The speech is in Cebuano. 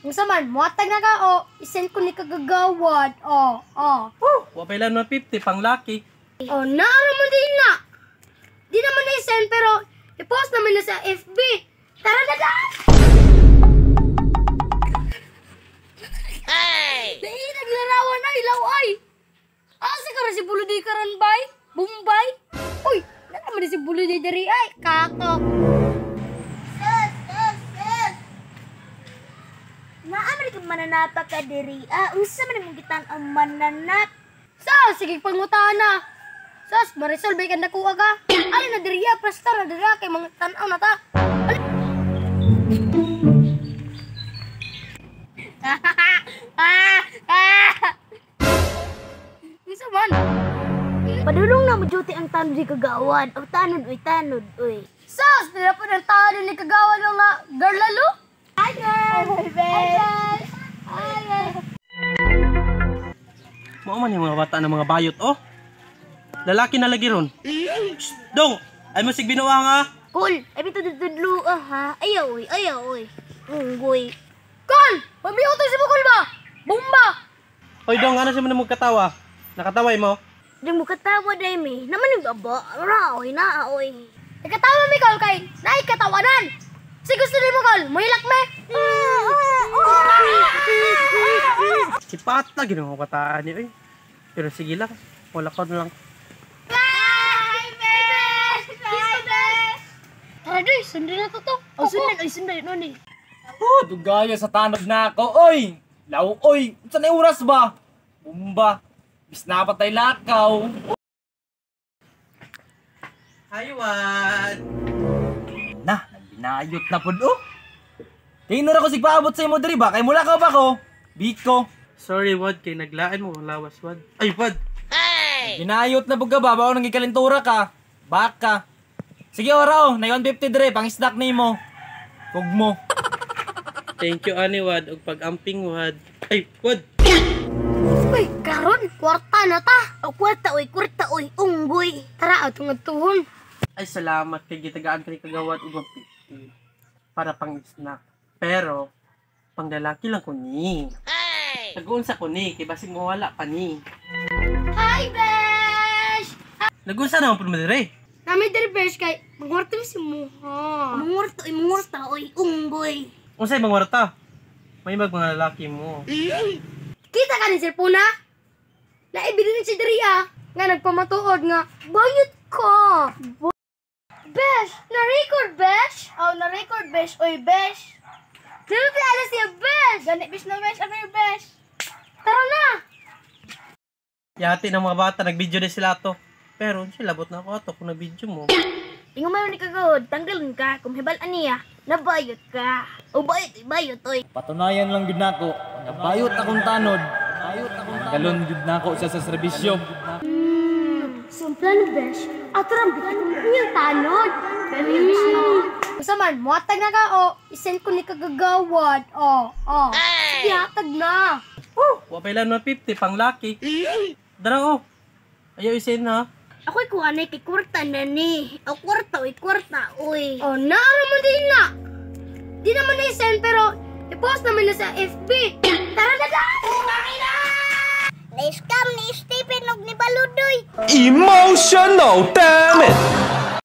Unsa man, muhatag na ka o isend ko ni kagagawad. Oh, oh. Wa pa ilan 150 pang laki. Oh, naara mo din na. Di naman na isend pero i-post naman na sa FB. Tara na da! Hey! Dahil naglarawan ay, ilaw ay! Asa ka si Buluday karon bay? Bombay? Uy, nanaman na si Buluday diri ay, kakok. Sus, sus, sus. Naa man ka mananapa ka diri. Ah, unsa man imong gitan ang mananap? Sa, sige pangutana. Sas, Marisol, bay ka nakuha ka. Ano na diri ah, presta na diri ah, kay mga tanaw na ta. Ah, ah. Unsa man? Padulong na mo duty ang tanod di kagawan. O tanod oy, tanod oy. Sus, nila po ng talo ni kagawa ng nga girl lalo. Hi girl. Hi girl. Hi girl. Mao man yung mga bata ng mga bayot oh. Lalaki na lagi ron. Shh, dong, ay mo sig binuang ah. Cool. Ay bito dududlo ah ha. Ayaw oy, ayaw oy. Unggoy. Kol! Pamiuto si Bukol ba? Bomba! Hoy dong, ano siya mo na katawa? Nakataway mo? Di mo katawa dai mi. Naman yung aba. Ra oy na oy. Nakatawa mi Kol kay naay katawanan. Si gusto ni mo Kol, muhilak me. Si Pat lagi ng mga kataan niya eh. Pero sige lang, wala ko na lang. Bye, best! Bye, best! Tara doy, sundin na to to. Oh, sundan oy, sundan nun eh. Oh, dugaya sa tanod na ako, oy! Law, oy! Unsa na oras ba? Bumba! Bis na patay lakaw. Hi, Wad! Na, nagbinayot na pud oh. Kay nara ko sigpaabot sa imo diri ba? Kay mula ka ba ko? Biko. Sorry, Wad, kay naglaan mo ang lawas, Wad. Ay, Wad! Binayot na pud ka ba? Bao nang gikalintura ka. Baka. Sige ora oh, na 150 dire pang snack nimo. Kug mo. Thank you, ani, Wad, og pag-amping, Wad. Ay, Wad! Uy, karon kwarta na ta. O kwarta oy, kwarta oy, unggoy. Tara, atong adtuhon. Ay, salamat kay gitagaan ka ni kagawad og 150 para pang snack. Pero, pang lalaki lang ko ni. Nagunsa ko ni, kay basig mawala pa ni. Hi, besh! Nagunsa naman po mo dire. Nami diri besh kay magwarta mi si Muha. Mungwarta oy, mungwarta oy, unggoy. Unsay bang warta? May mag mga lalaki mo. Kita ka ni cellphone na? Naibili ni si diri ah. Nga nagpamatuod nga bayot ka. Besh, na-record besh? Oh, na-record besh oy, besh. Dili ala siya besh. Gani besh na besh, ano yung besh? Tara na. Yati ng mga bata, nag-video din sila to. Pero, sila labot na ako ato kung nag-video mo. Ingon man ni kagawad, tanggalon ka, kung hibal aniya, nabayot ka. O bayot, oy, bayot oy. Patunayan lang gud nako. Nabayot akong tanod. Bayot akong galon gud nako siya sa serbisyo. So, ang plano, besh, ato rang bitin niyang tanod. Unsa man, muhatag na ka o isend ko ni kagagawad. Oh, oh. Sige, hatag na. Wa pa ilan 150 pang laki. Dara oh. Ayaw isin ha. Ako'y kuha na kay kwarta na ni. O kwarta oy, kwarta oy. Oh, naara mo din na. Di naman na isend pero i-post naman na sa FB. Tara na da! Na-scam ni Stephen og ni Baludoy. Emotional, damn it!